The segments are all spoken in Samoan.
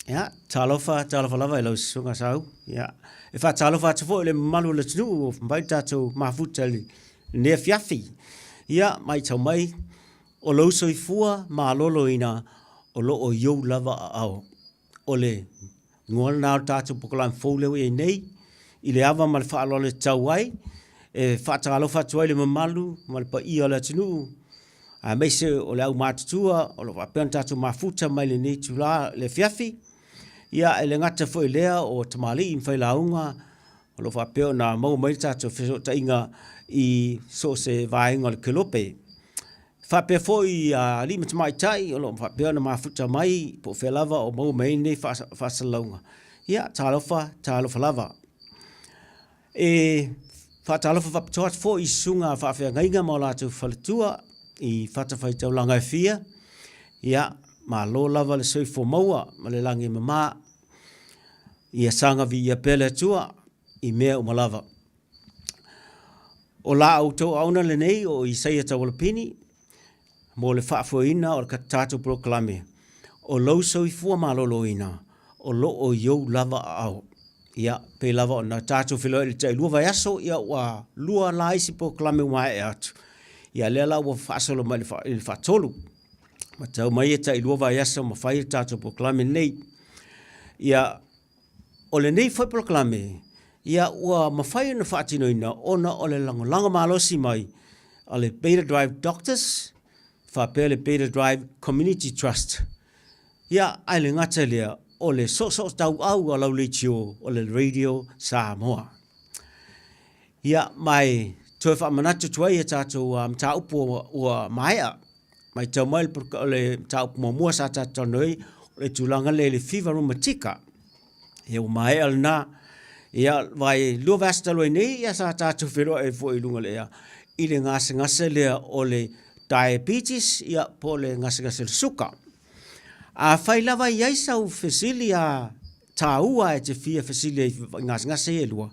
Ia, talofa, talofa lava i lau susuga Sau. Ia, e faatalofa atu foi i le mamalu o le atunuu ua mafai ona tatou mafuta i lenei afiafi. Ia, matau mai, o lou soifua maloloina o lo o i ou lava aao. O le igoa lena o le tatou polokalame fou lea ua i ai nei, i le ava ma le faaaloalo e tatau ai, e faatalofa atu ai i le mamalu ma le paia o le atunuu, aemaise o le aumatutua o lo o faapea ona tatou mafuta mai lenei itula i le afiafi. Ia, e le gata foi i lea o tamalii ma failauga o lo o faapea ona maua mai le tatou fesootaiga i so o se vaega o le kelope. E faapea foi i alii ma tamaitai o lo o faapea ona mafuta mai po o fea lava o maua mai ai lenei faasalalauga. Ia, talofa, talofa lava. E faatalofa faapitoa atu foi i susuga a faafeagaiga ma o latou faletua i fatafaitaulaga e fia. Ia, malo lava le soifua maua ma le lagi e mama. Ia saga viia pea le Atua i mea uma lava. O la outou auauna lenei o Isaia Taualapini mo le faafoeina o le tatou polokalame o lou soifua maloloina o lo o i ou lava aao. Ia, pei lava ona tatou feiloai i le tailua vaiaso, ia ua lua la isi polokalame ua maea atu. Ia lea la ua faasolo mai i le faatolu. Matau mai e tailua vaiaso ma fai le tatou polokalame lenei. Ia, o lenei foi polokalame, ia ua mafai ona faatinoina ona o le lagolago malosi mai a le Beta Drive Doctors faapea le Beta Drive Community Trust. Ia, ae le gata i lea, o le soosootauau a lau leitio o le Radio Samoa. Ia, ma e toe faamanatu atu ai a tatou mataupu ua maea. Matau mai le mataupu muamua sa tatou talanoa ai, o le tulaga lea i le fiva reumatika. Ia ua maea lena. Ia, vai lua vaiaso talu ai nei, ia sa tatou feiloai ai foi i luga o le ea i le gasegase lea o le diabetes, ia po o le gasegase o le suka. Afai lava e i ai sau fesili a taua e te fia fesili ai i gasegase ia e lua,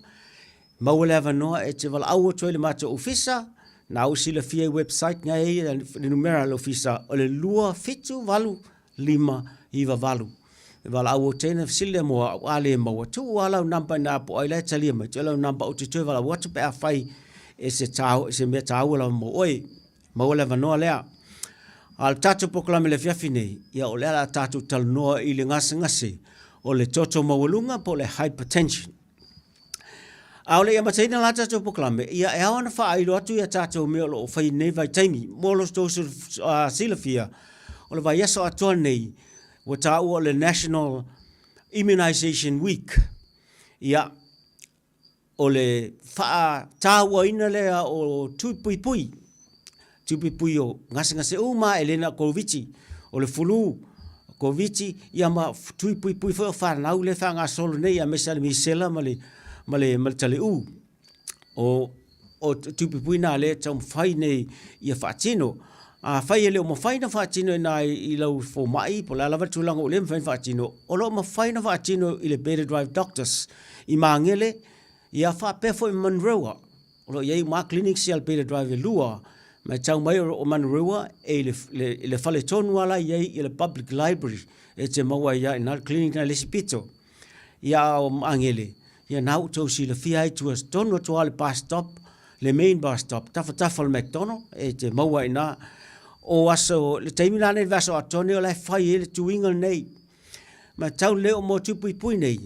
maua le avanoa e te valaau atu ai i le matou ofisa, na ua silafia i website na e i ai le numera a le ofisa o le 278598. E valaau atu ai na fesili lea mo au, a le maua, tuu lava lau number i ina po o ai la e talia mai, tuu lau number ou te toe valaau atu pe afai e se, se mea taua lava mo oe. Maua le avanoa lea. A o le tatou polokalame i le afiafi nei, ia o lea o le a tatou talanoa i le gasegase o le toto maualuga po o le hypertension. A o le i amataina la tatou polokalame, ia e ao ona faailo atu ia tatou mea o lo o fai i lenei vaitaimi. Mo lo outou silafia, o le vaiaso atoa lenei, ua taua o le National Immunization Week. Ia, o le faatauaina lea o tui puipui, tui puipui o gasegase uma e le na o Koviti, o le fulu, Koviti, ia ma tui puipui foi o fanau lea e faagasolo nei aemaise lava le misela ma le, ma le, ma le taleu. O, o tui puipui na lea e taumafai nei ia faatino. Afai e le o mafai ona faatino i ina i lau fomai po o le a lava le tulaga ua le mafai ona faatino, o lo o mafai ona faatino i le Better Drive Doctors i Magele, ia faapea foi ma Manurewa. O lo o i ai uma lava clinics ia a le Better Drive e lua. Matau mai o Manurewa e i le, le, le fale tonu lava la e i ai le public library e te maua ai lava i ina le clinic lena i le isi pito. Ia a o Magele, ia na ua outou silafia ai tua tonu atu lava le bus stop, le main bus stop, tafatafa o le McDonald, e te maua ai i ina. O aso, le taimi la lenei i le vaiaso atoa lenei o la e fai ai le tuiga lenei. Matau lelei o Motuipuipui nei,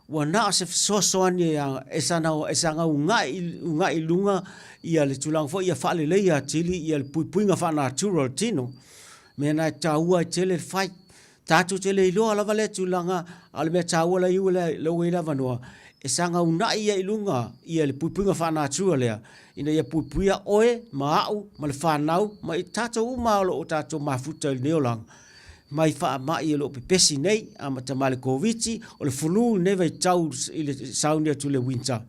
ua na o se fesoasoani e saga uunai i luga ia le tulaga foi ia faaleleia atili ia le puipuiga faa-natura o le tino. Mea na e taua ai tele le fai. Tatou te le iloa lava lea tulaga, a o le mea taua la lea ua i ai le avanoa, e saga uunai ai i luga ia le puipuiga faa-natura lea, ina ia puipuia oe ma au ma le fanau ma i tatou uma o lo o tatou mafuta i lenei olaga mai faamai o lo o pepesi nei, amata mai le Koviti, o le flu lenei vaitau i le sauni atu i le winter,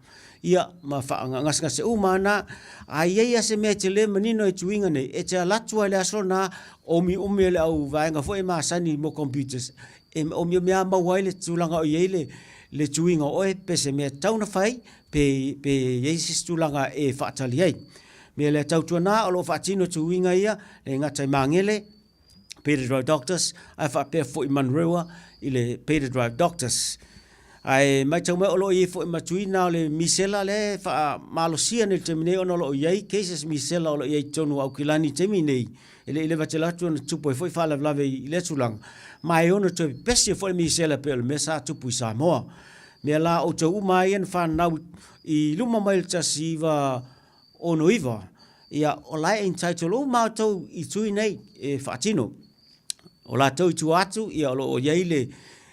ia ma gasegase uma lava na. A i ai lava se mea e te le manino i tuiga nei, e te alu atu lava i le aso lena, omiomi e le au vaega foi e masani mo computers, e omiomi lava maua ai le tulaga o i ai le tuiga o oe, pe se mea e tatau ona fai, pe i ai se isi tulaga e faatali ai. O le mea lea, tautuana o lo o faatino tuiga ia, e le gata i Magele, Pay to Drive Doctors, ae faapea foi Manurewa i le Pay to Drive Doctors. Ae matau mai o lo o i ai foi ma tui na o le misela lea e faamalosia nei i le taimi nei ona o lo o i ai cases misela o lo o i ai i totonu o Aukilani i le taimi nei. E le i leva tele atu ona tupu ai foi faalavelave i lea tulaga, ma e ono toe pepesi ai foi le misela e pei o le mea sa tupu i Samoa. Mea la outou uma lava ia na fanau i luma mai o le 1969, ia o la e entitle uma lava outou i tui nei e faatino. O latou i tua atu, ia o lo o i ai le,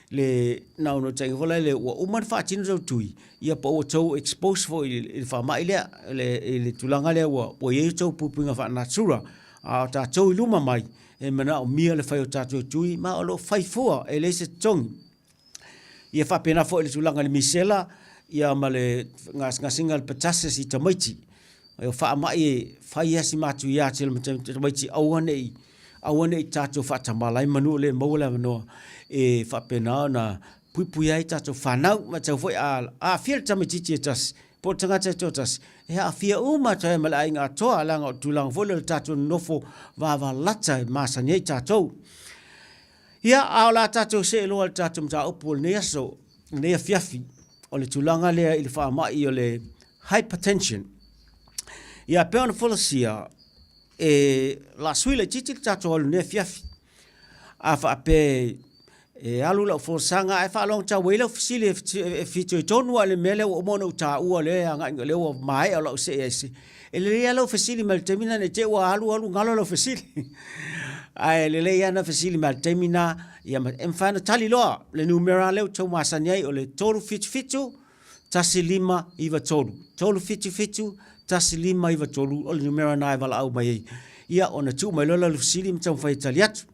le naunautaiga foi lele ua uma ona faatino tou tui, ia po ua outou expose foi i le faamai lea, i le tulaga lea ua i ai outou puipuiga faalenatura. A o tatou i luma mai, e manaomia le fai o tatou tui, ma o lo o fai fua, e leai se totogi. Ia faapena foi le tulaga i le misela ia ma le gasegasiga o le pertussis i tamaiti. O faamai e fai lava si matuia tele ma tamaiti aua ne i aua ne i tatou faatamala ai manu o lea e maua le avanoa e faapena ona puipuia ai tatou fanau. Matau foi a aafia le tamaitiiti e tasi po o le tagata e toatasi, e aafia uma atu ai ma le aiga atoa, leaga o le tulaga foi lea o le tatou nonofo vavalata e masani ai tatou. Ia, a o le a tatou see loa i le tatou mataupu o lenei aso, lenei afiafi, o le tulaga lea i le faamai o le hypertension. Ia, pei ona folasia, e o le a sui laitiiti le tatou alu i lenei afiafi. A faapea e alu lau folasaga ae faalogo tau ai lau fesili e fitoitonu lava i le mea lea ua uma ona ou taua lea e agai, lea ua maea lau see ese, E lelei lava lau fesili mai le taimi lena ne i te i ua alu alu galo lau fesili. Ae lelei lava na fesili mai i le taimi lena, ia e mafai ona tali loa le numera lea ua outou masani ai o le 377 1593. 377 1593 o le numera lena e valaau mai ai. Ia ona tuu mai loa lea o le fesili ma taumafai e tali atu.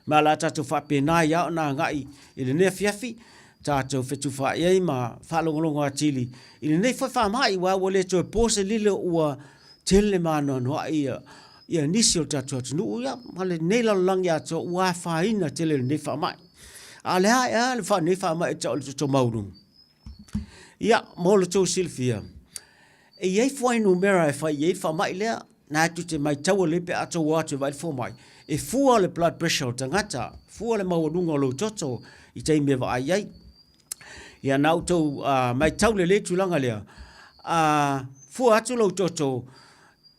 Ma o le a tatou faapena ai lava ona agai i lenei afiafi tatou fetufaai ai ma faalogologo atili i lenei foi faamai, aua ua le toe po se lilo ua tele ma anoanoai ia, ia nisi o le tatou atunuu ia, ma lenei lalolagi atoa ua afaina tele i lenei faamai. A o le a ea le lenei faamai e tau o le toto maualuga? Ia, mo lo outou silafia, e i ai fuainumera e fai i ai le faamai lea, na tou te maitaua lelei pe a tou o atu e vaai le fomai, e fua le blood pressure o le tagata, fua le maualuga o lou toto i taimi e vaai ai. Ia na outou matau lelei le tulaga lea, a fua atu lou toto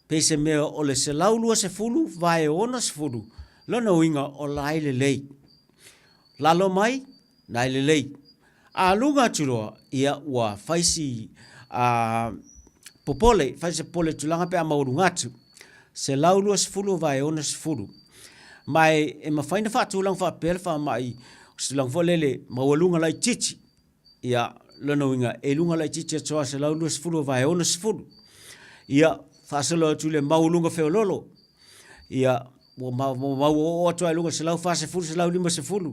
pei se mea o le 120 vae 60, lona uiga o la e lelei. Lalo mai, na e lelei. A luga atu loa, ia ua fai si popole, fai se popole i le tulaga pe a maualuga atu. 120 vae 60. Ma e, e mafai ona faatulaga faapea le faamai, o se tulaga foi lele, maualuga laitiiti. Ia, lona uiga, e luga laitiiti atu lava 120 vae 60. Ia, faasolo atu i le maualuga feololo, ia, ua maua oo atu lava i luga 140, 150.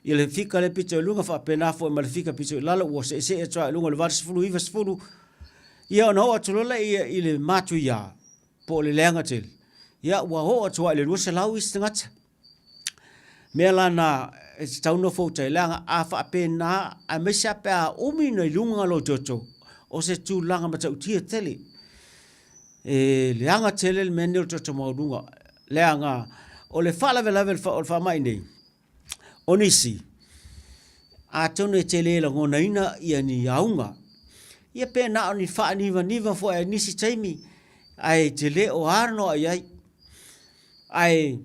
Ia le fika lea pito i luga faapena foi ma le fika pito i lalo ua seesee atu lava i luga o le 80, 90. Ia ona oo atu loa lea i le matuia po o le leaga tele, ia ua oo atu lava i le 200 isi tagata. Mea la na e tatau ona nofo uta ai, leaga a faapena, aemaise lava pe a umi ona i luga lou toto, o se tulaga matautia tele. E leaga tele le mea lenei o le toto maualuga, leaga o le faalavelave o le faamai nei, o nisi, atonu e te le lagonaina ia ni auga, ia pe na o ni faanivaniva foi i nisi taimi, ae te le o ano i ai. Ae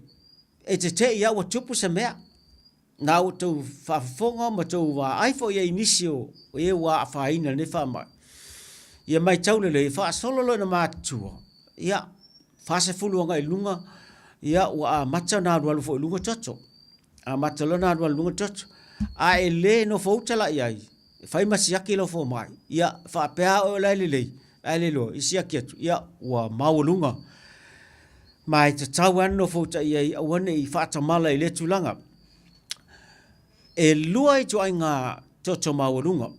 e te te i lava ua tupu se mea, na ua outou faafofoga ma outou vaai foi i ai i nisi o e ua afaina i lenei faamai, ia matau lelei, faasolo loa ina matutua, ia, 40 agai i luga, ia ua amata ona alualu foi i luga toto. Amata loa ona alualu i luga toto. A e le nofouta la i ai, e fai ma siaki lau fomai, ia faapea lava oe o la e lelei, ae le iloa i siaki atu, ia ua maualuga. Ma e tatau lava ona nofouta i ai aua ne i faatamala i lea tulaga. E lua ituaiga toto maualuga.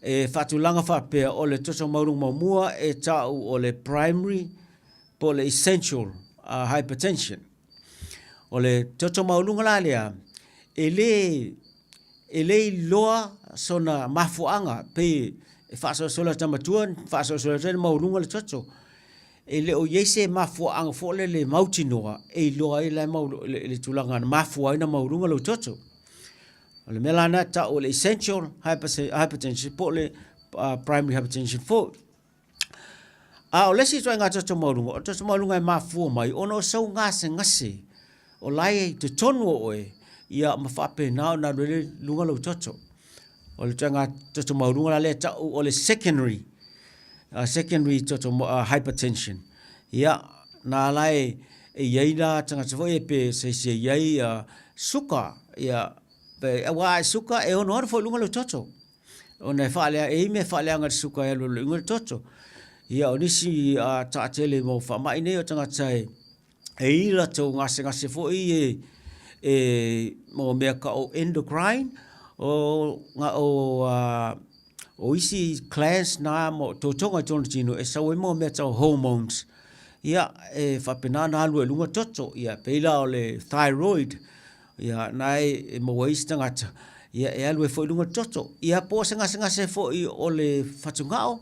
E faatulaga faapea, o le toto maualuga muamua e tau o le primary po o le essential hypertension. O le toto maualuga la lea, e le, e le iloa sona mafuaaga, pei e faasolosolo atu lava matua, faasolosolo atu ai maualuga le toto. E le o i ai se mafuaaga foi lele mautinoa e iloa ai la e mau, le tulaga na mafua ai ona maualuga lou toto. O le mea la lena e tau o le essential hypertension po o le primary hypertension foi. A o le isi ituaiga toto maualuga, o le toto maualuga e mafua mai ona o sou gasegase o la e i totonu o oe, ia ma faapena ona alu ai i luga lou toto. O le ituaiga toto maualuga la lea e tau o le secondary, secondary toto hypertension. Ia, na la e i ai la tagata foi ia pe se isi e i ai suka, ia, aua a e suka e ono alu foi i luga lou toto. Ona e faalea, e i ai mea e faaleaga e le suka e alualu ai i luga le toto. Ia o nisi taatele mo faamai nei o tagata e i ai latou gasegase foi ia e mo mea tau o endocrine, o isi glands na totoga i totonu o le tino e sau ai mea tau hormones. Ia, e faapena ona alu ai i luga toto. Ia, e pei la o le thyroid, ia na e maua ai isi tagata, ia e alu ai foi i luga le toto. Ia po o se gasegase foi o le fatugao,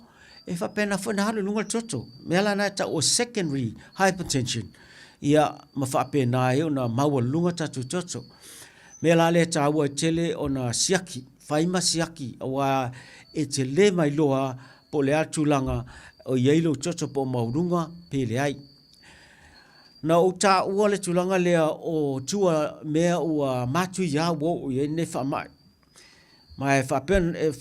e faapena foi ona alu i luga le toto. O le mea la lena e tau o secondary hypertension, ia ma faapena ai ona maualuluga tatou toto. O le mea la lea e taua ai tele ona siaki, fai ma siaki aua e te le mailoa po o le a le tulaga o i ai lou toto po o maualuga pe leai. Na ou taua le tulaga lea o tua mea ua matuia ua oo i ai lenei faamai. Ma e faapea, e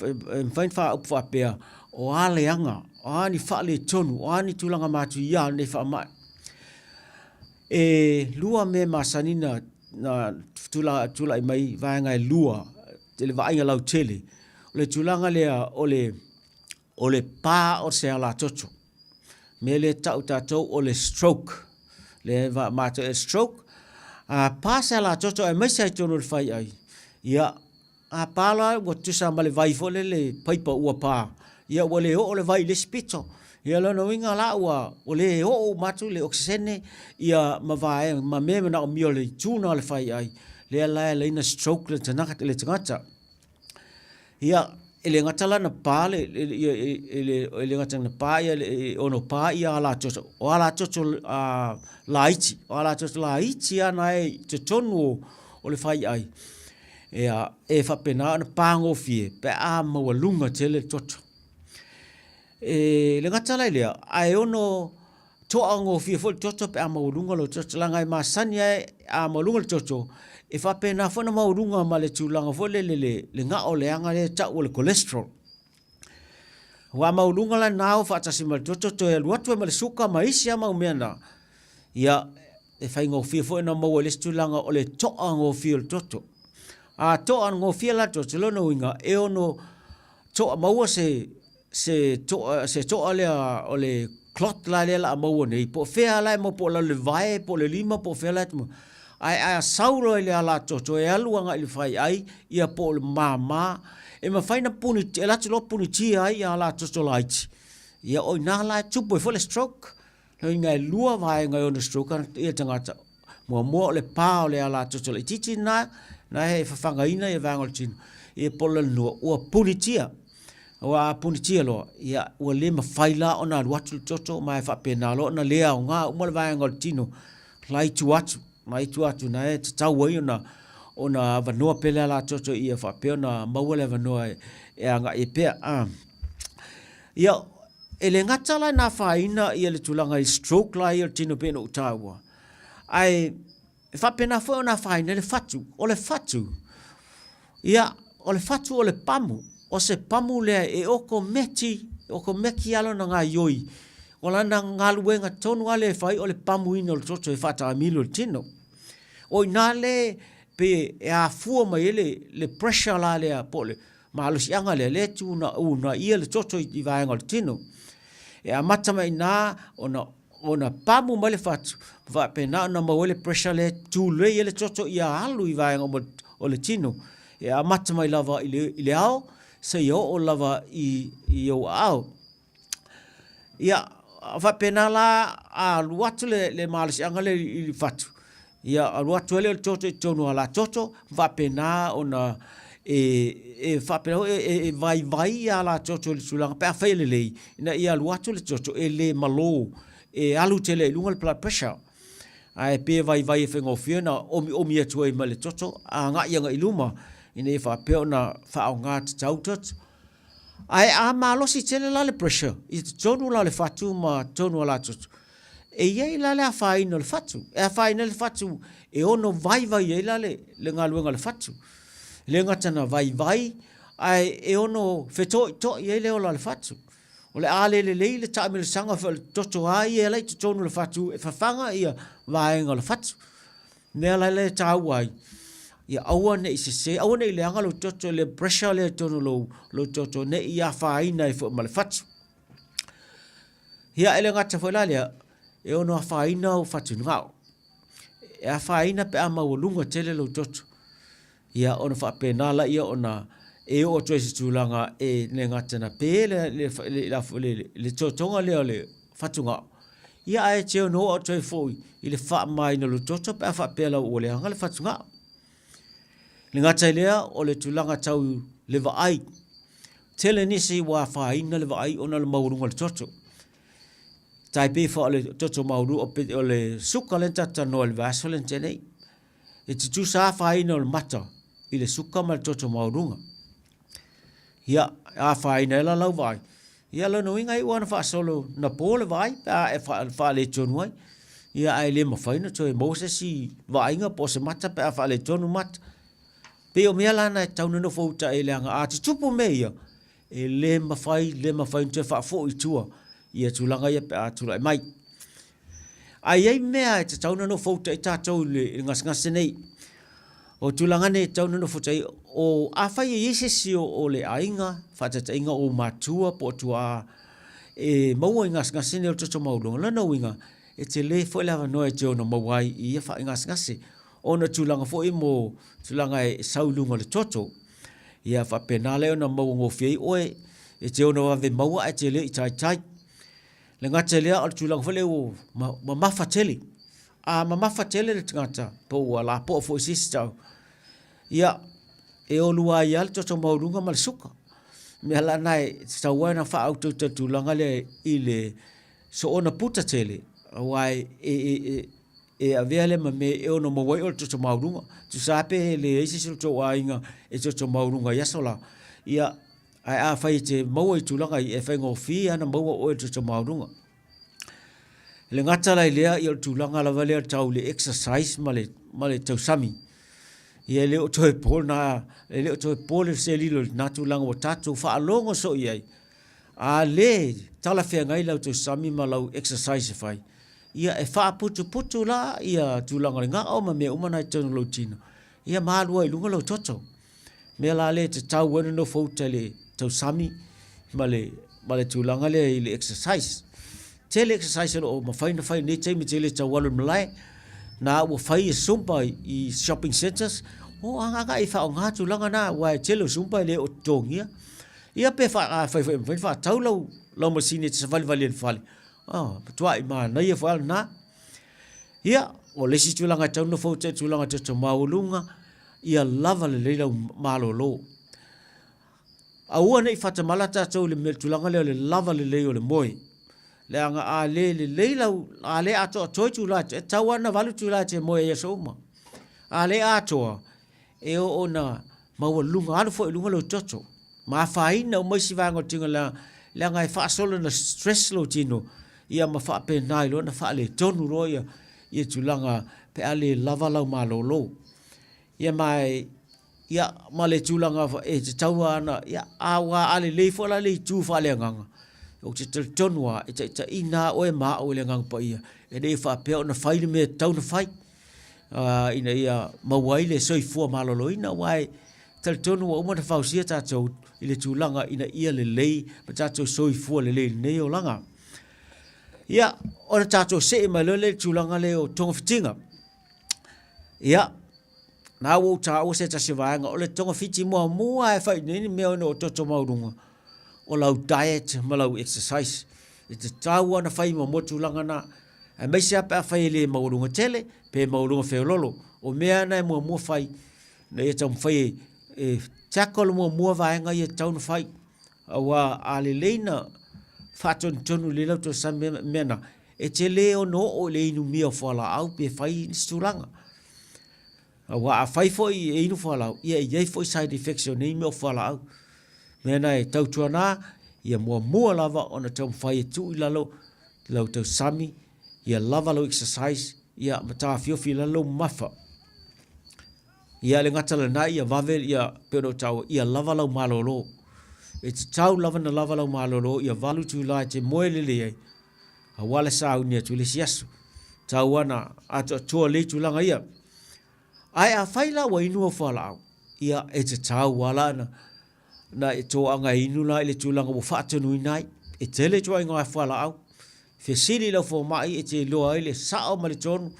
mafai ona faaupu faapea, o a leaga, o a ni faaletonu, o a ni tulaga matuia o lenei faamai. E lua mea e masani ona tulai mai vaega e lua i le vaaiga lautele, o le tulaga lea o le pa o se alatoto. mea lea e tau e tatou o le stroke. Lea e matou e stroke, a pa se alatoto aemaise lava i totonu o le faiai, ia, a pa la ua tutusa ma le vai foi lele paipa ua pa, ia ua le oo le vai i le isi pito. Ia o lona uiga la ua le oo uma atu le okesene ia ma vaega ma mea e manaomia o le itu lena o le faiai, lea la e ala ai ona stroke le tagata. Ia, e le gata la na pa le, e le gata na pa ia, e ono pa ia alatoto, o alatoto laiti, o alatoto laiti lava na e i totonu o le faiai, ia, e faapena ona pagofie pe a maualuga tele le toto. E le gata la i lea, ae ono toagofie foi le toto pe a maualuga lou toto, leaga e masani lava a maualuga le toto, e faapena foi ona maualuga ma le tulaga foi lele le gao leaga lea e tau o le cholesterol. Aua a maualuga la lena o faatasi ma le toto toe alu atu ai ma le suka ma isi lava mau mea na, ia, e faigofie foi ona maua i le isi tulaga o le toagofie o le toto. A toagofie la le toto, o lona uiga, e ono toa maua se se toa, se toa lea o le clot la lea la a maua nei, po o fea la e maua, po o lalo i le vae, po o le lima, po o fea la e maua. Ae a sau loa i le alatoto e alu agai i le faiai, ia po o le mama, e mafai ona puni, e alu atu loa punitia ai alatoto laiti, ia o i ina la e tupu ai foi le stroke. Lona uiga e lua vaega e ono stroke ai le tagata. Muamua o le pa o le alatoto laitiiti lena, na e fafagaina ia vaega o le tino, ia po o le lua, ua punitia. Aua a punitia loa, ia ua le mafai la ona alu atu le toto ma e faapena loa ona le aoga uma le vaega o le tino la i tua atu, la i tua atu na e tatau ai ona ona avanoa pea le alatoto ia faapea ona maua le avanoa e agai ai pea. Ia, E le gata la ina afaina ia le tulaga i stroke la ia o le tino pei ona ou taua, ae e faapena foi ona afaina le fatu. O le fatu, ia, o le fatu o le pamu, o se pamu lea e okometi, okomeki lava lona gaoioi. O lana galuega tonu lava lea e fai o le pamuina o le toto e faataamilo i le tino. O i ina lea pei e afua mai ai le, le pressure la lea po o le malosiaga lea, lea e uunaia le toto i vaega o le tino. E amata mai i ina ona, ona pamu mai le fatu, ma faapena ona maua ai le pressure lea e tulei ai le toto ia alu i vaega uma o le tino. E amata mai lava i le, i le ao seia oo lava i, i ou aao. Ia, faapena la, a alu atu le, le malosiaga lea i le fatu, ia alu atu ai lea o le toto i totonu o alatoto, ma faapena ona e, e faapena foi e, e vaivai alatoto i le tulaga pe afai e lelei, ina ia alu atu le toto e le malo. e alu tele ai i luga le blood pressure. Ae pe vaivai e faigofie ona omiomi atu ai ma le toto agai agai i luma ina ia faapea ona faaaoga tatau toto. Ae a malosi tele la le pressure i totonu la o le fatu ma totonu o la toto, e i ai la le afaina o le fatu. E afaina ai le fatu e ono vaivai ai la le, le galuega a le fatu. E le gata na vaivai, ae e ono fetoitoi ai le ola o le fatu. O le a le lelei le taamilosaga foi o le toto a ia e ala i totonu o le fatu e fafaga ia vaega o le fatu. Mea la lea e taua ai, ia aua ne i sese, aua ne i leaga lou toto i le pressure lea i totonu o lou, lou toto ne i afaina ai foi ma le fatu. Ia e le gata foi la lea, e ono afaina ou fatugao. E afaina pe a maualuga tele lou toto. Ia ona faapena laia ona e oo atu ai i se tulaga e le gata na pe le, le, le, le, le, le totoga lea o le fatugao, ia ae te ono oo atu ai foi i le faamamaina o le toto pe a faapea lava ua leaga le fatugao. Le gata i lea, o le tulaga tau le vaai. Tele nisi ua afaina le vaai ona o le maualuga o le toto. Tai pei foi o le toto maualuga, o le suka lea na tatou talanoa i le vaiaso lea na tea nei. E tutusa afaina o le mata i le suka ma le toto maualuga. Ia, afaina ai la lau vaai, ia lona uiga e iu lava ina faasolo na po le vaai pe a e faaletonu ai. Ia ae le mafai ona toe maua se isi vaaiga po o se mata pe a faaletonu mata. Pei o mea la na e tatau ona nofo uta ai leaga a tutupu mea ia, e le mafai, le mafai ona toe faafoi i tua ia tulaga ia pe a tulai mai. Ae i ai mea e tatau ona nofo uta ai tatou i le gasegase nei. O tulaga nei e tatau ona nofo uta ai, o afai e i ai se isi o le aiga, faataitaiga o ou matua po o tuaa e maua i gasegase nei o le toto maualuga, o lona uiga, e tele foi le avanoa e te ono maua ai i ia faigasegase, ona o tulaga foi mo tulaga e sau i luga o le toto. Ia faapena lea ona maua gofie ai oe, e te ono vave maua ae te le i taitai. Le gata i lea o le tulaga foi lea ua mamafa tele. A mamafa tele le tagata po ua lapoa foi i se isi tau, ia, e olu ai lava le toto maualuga ma le suka. O mea la na e tatau ai ona faautautaia le tulaga lea i le soona puta tele, aua e e avea lea ma mea e ono maua ai oe i le toto maualuga. Tusa lava pe leai se isi o le tou aiga e toto maualuga i aso la, ia, Ae afai e te maua i tulaga ia, e faigofie lava ona maua oe i le toto maualuga. E le gata la i lea, ia o le tulaga lava lea tau i le exercise ma le, ma le tausami. Ia e le o toe po lena, e le o toe po le se lilo i lena tulaga ua tatou faalogo soo i ai. A le talafeagai lau tausami ma lau exercise e fai, ia e faaputuputu la ia tulaga o le gao ma mea uma na i totonu o lou tino, ia ma alu ai i luga lou toto. mea la lea e tatau ai ona nofo uta i le tausami ma le, ma le tulaga lea i le exercise. Tele exercise o lo o mafai ona fai i lenei taimi tele tau alu i le malae, na ua fai e Zumba i shopping centres, o agaga e faaaoga tulaga na, aua e tele o Zumba e le o totogia. Ia pe fa, afai foi e mafai ona faatau lau, lau masini e te savalivali ai i le fale, oh, matuai manaia foi lava lena. Ia, o le isi tulaga e tatau ona nofo uta i le tulaga toto maualuga, ia lava lelei lau malolo. Aua ne i faatamala tatou i le tulaga lea o le lava lelei o le moe. Leaga a le lelei lau, a le atoatoa itula, e tatau lava ona 8 itula e te moe ai i aso uma. A le atoa, e oo ina maualuga, alu foi i luga lou toto, ma afaina uma isi vaega o le tino, leaga e faasolo ina stress lou tino, ia ma faapena ai loa ona faaletonu loa ia, ia tulaga pe a le lava lau malolo. Ia ma e, ia ma le tulaga e tatau lava ona, ia aua a lelei foi la le itu faaleagaga, ou te talitonu lava e taitaiina lava oe ma au e le Agaga Paia, e le faapea ona fai le mea e tatau ona fai, ina ia maua ai le soifua maloloina, aua e talitonu ua uma ona fausia tatou i le tulaga ina ia lelei ma tatou soifua lelei i lenei olaga. Ia, ona tatou see mai loa lea i le tulaga lea o togafitiga. Ia, na ua ou taua se tasi o vaega, o le togafiti muamua lava e fai nei ni mea ona o toto maualuga, o lau diet ma lau exercise. E tatau lava ona fai muamua tulaga na, aemaise lava pe afai e le maualuga tele pe maualuga feololo. O mea na e muamua fai, ina ia taumafai e tackle muamua vaega ia e tatau ona fai. Aua a lelei ona faatonutonu lelei lau tausami mea na. E te lē ono oo i le inumia o fualaau pe fai nisi tulaga. Aua afai foi e inu fualaau, ia e i ai foi side effects o nei mea o fualaau. Mea na e tautuana, ia muamua lava ona taumafai e tuu i lalo lau tausami, ia lava lau exercise, ia ma taofiofi i lalo lou mamafa. Ia le gata lena ia vave ia pei ona ou taua, ia lava lau malolo. E tatau lava ona lava lau malolo ia 8 itula e te moe lelei ai, aua le sauni atu i le isi aso. Tau lava ona atoatoa lelei tulaga ia. Ae afai la ua inu au fualaau, ia e tatau lava la ona na e toaga e inu la i le tulaga ua faatonuina ai. E tele ituaiga fualaau, fesili i lau fomai e te iloa ai le sao ma le tonu.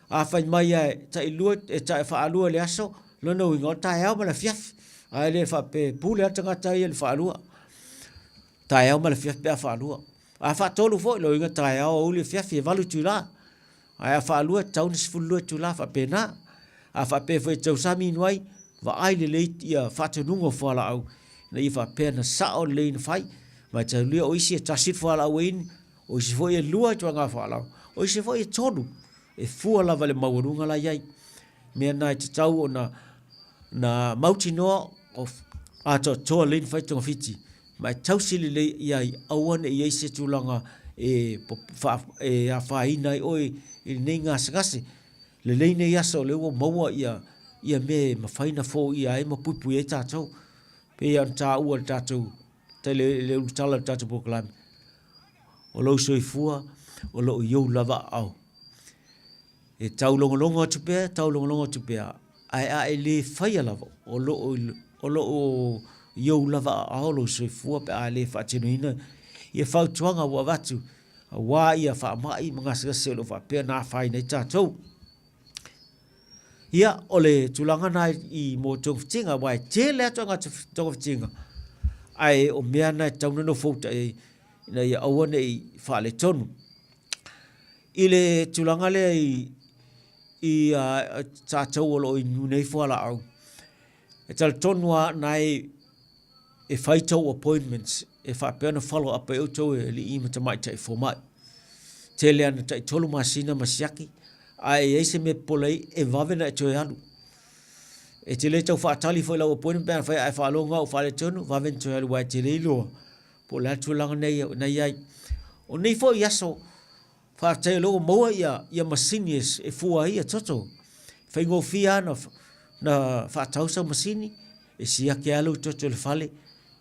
A fai mai lava e tailua, e tai faalua i le aso, lona uiga o le taeao ma le afiafi. Ae le faapea e pule lava le tagata ia i le faalua, taeao ma le afiafi pe a faalua. A faatolu foi, lona uiga taeao, aoauli, afiafi, e 8 itula. Ae a faalua e tatau ona 12 itula, e faapena. A faapea foi e tausami inu ai, vaai lelei ia faatonuga o fualaau ina ia faapea ona sao lelei ona fai. Mataulia o isi e tasi le fualaau e inu, o isi foi e lua ituaiga fualaau, o isi foi e tolu. E fua lava i le maualuga la e i ai. O mea na e tatau ona mautinoa o atoatoa lelei ona fai togafiti ma e tausi lelei i ai, aua ne i i ai se tulaga e afaina ai oe i lenei gasegase. Lelei nei aso o lea ua maua ia mea e mafai ona foia ai ma puipuia ai tatou. E pei lava ona taua i le ulutala o le tatou polokalame, o lou soifua o lo o i ou lava aao. E taulogologo atu pea, taulogologo atu pea, ae a e le faia lava, o lo o i ou lava aao lou soifua pe a le faatinoina ia fautuaga ua avatu aua ia faamai ma gasegase o lo o faapea ona afaina ai tatou. Ia, o le tulaga lena i mo togafitiga, aua e tele atu ituaiga togafitiga, ae o mea na e tatau ona nofoutai ai ina ia aua ne i faaletonu. I le tulaga lea i tatou o lo o inu nei fualaau, e talitonu lava o lena e fai tou appointments e faapea ona follow up ai outou e alii ma tamaitai fomai. E tele lava ina tai tolu masina ma siaki, a e i ai se mea e popole ai, e vave ona e toe alu. E te le tau faatali foi i lau appointment pe afai a e faalogo lava ua faaletonu, vave ona toe alu aua e te le iloa po o le a le tulaga na i ai. O nei foi aso, faafetai o lea ua maua ia masini e fua ai toto. E faigofie lava ona faatau sau masini e siaki ai lava lou toto i le fale,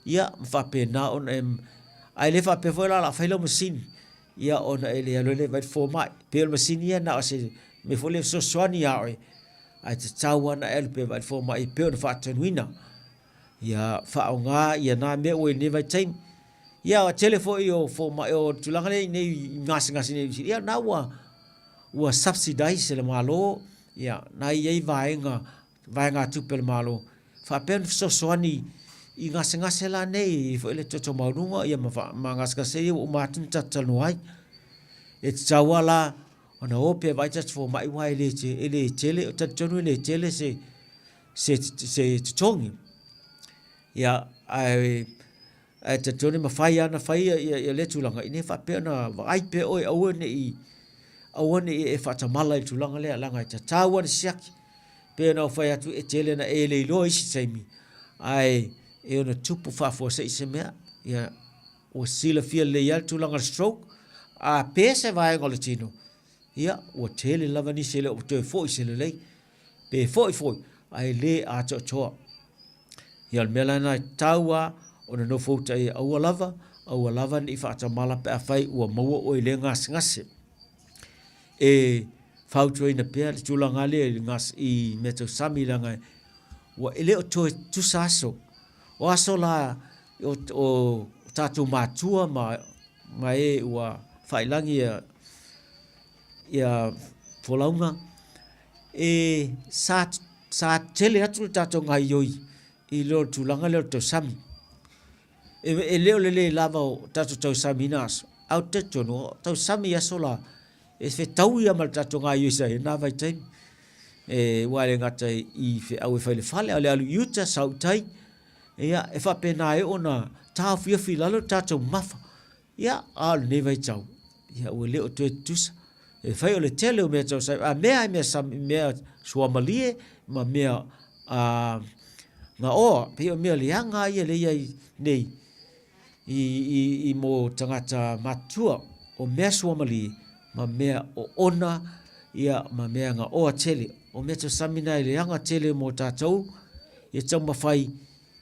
ia ma faapena ona e… Ae le faapea foi la o le a fai lau masini ia ona e le alu ai lea e vaai le fomai. E pei o le masini ia na o se mea foi lea e fesoasoani ia oe, ae tatau lava ona e alu pea e vaai le fomai e pei ona faatonuina. Ia faaaoga ia na mea ua i lenei vaitaimi. Ia o le tele foi o fomai, o le tulaga lea i inei i gasegase i Niu Sila, ia o lena ua ua subsidize e le Malo, ia o lena e i ai vaega, vaegatupe a le Malo e faapea ona fesoasoani i gasegase la nei, e i ai foi le toto maualuga ia ma gasegase ia ua uma atu ona tatou talanoa ai. E tatau lava la ona o pea e vaai tatou fomai aua e le tele, e talitonu e le tele se se totogi. Ia, ae talitonu e mafai lava ona fai lea tulaga ina ia faapea ona vaai pea oe aua ne i, aua ne i e faatamala i le tulaga lea, leaga e tatau lava ona siaki. E pei ona ou fai atu, e tele ina e le iloa i isi taimi, ae e ono tupu faafuasei se mea. Ia, ua silafia lelei lava le tulaga o le stroke, a pe se vaega o le tino, ia, ua tele lava nisi e le o toe foi se lelei. Pe foi foi, ae le atoatoa. Ia o le mea la lena e tatau lava ona nofouta i ai, aua lava, aua lava ne i faatamala pe afai ua maua oe i lea gasegase. E fautuaina pea le tulaga lea i mea tau sami leaga ua e le o toe tutusa aso. O aso la o tatou matua ma e ua faailagi ia folauga, e sa tele atu le tatou gaoioi i lo le tulaga lea o le tausami. E le o le le lava o tatou tausami i na aso, ae ou te talitonu o tausami i aso la, e fetaui lava ma le tatou gaoioi sa i ai i lena vaitaimi. Aua e le gata i feau e fai i le fale, a o le alu i uta, sau i tai, ia, e faapena ai ona taofiofi i lalo le tatou mamafa. Ia, a o lenei vaitau, Ia ua le o toe tutusa. E fai o le tele o mea tau sami, a mea e mea sami, mea suamalie ma mea a gaoa, pei o mea leaga ia lea i ai nei i, i, i mo tagata matutua, o mea suamalie ma mea oona, ia, ma mea gaoa tele. O mea tau sami na e leaga tele mo tatou, ia taumafai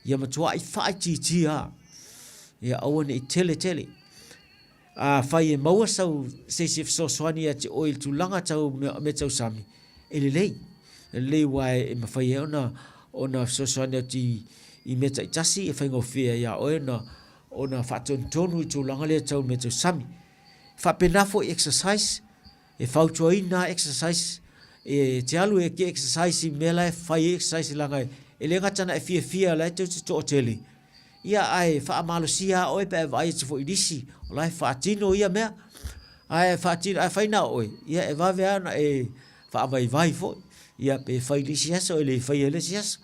ia matuai faaitiitia, ia aua ne i tele tele. Afai e maua sau se isi e fesoasoani ia te oe i le tulaga tau mea tau sami, e lelei. E lelei aua e mafai ai ona ona fesoasoani atu i, i mea taitasi e faigofie ai iā oe ona ona faatonutonu i tulaga lea tau mea tau sami. E faapena foi exercise, e fautuaina lava exercise, e te alu e te exercise i mea la e fai ai exercise leaga e le gata ina e fiafia o la e tou te toatele, Ia, ae faamalosia lava oe pe a e vaai atu foi i nisi o la e faatino ia mea. Ae faatino, ae fai na o oe, ia e vave lava ona e faavaivai foi. Ia pe fai i le isi aso e le faia i le isi aso.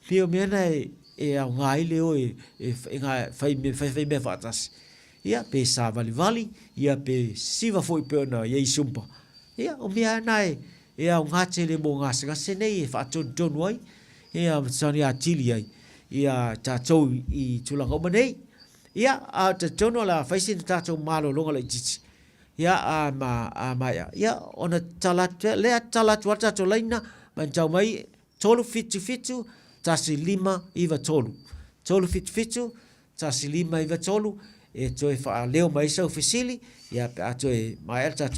Pei o mea na e aoga ai le o e fai fai mea faatasi. Ia pe savalivali, ia pe siva foi pei ona i ai Zumba. Ia, o mea lava na e aoga tele mo gasegase nei e faatonutonu ai, ia fesoasoani atili ai ia tatou i tulaga uma nei. Ia, a ou talitonu o le a fai sina tatou malologa laitiiti, ia, a, ma, a maea, ia, ona tatala atu lea, tatala atu lava le tatou laina, ma tau mai, 377 1593. 377 1593, e toe faaleo mai ai sau fesili, ia, pe a toe maea le tatou.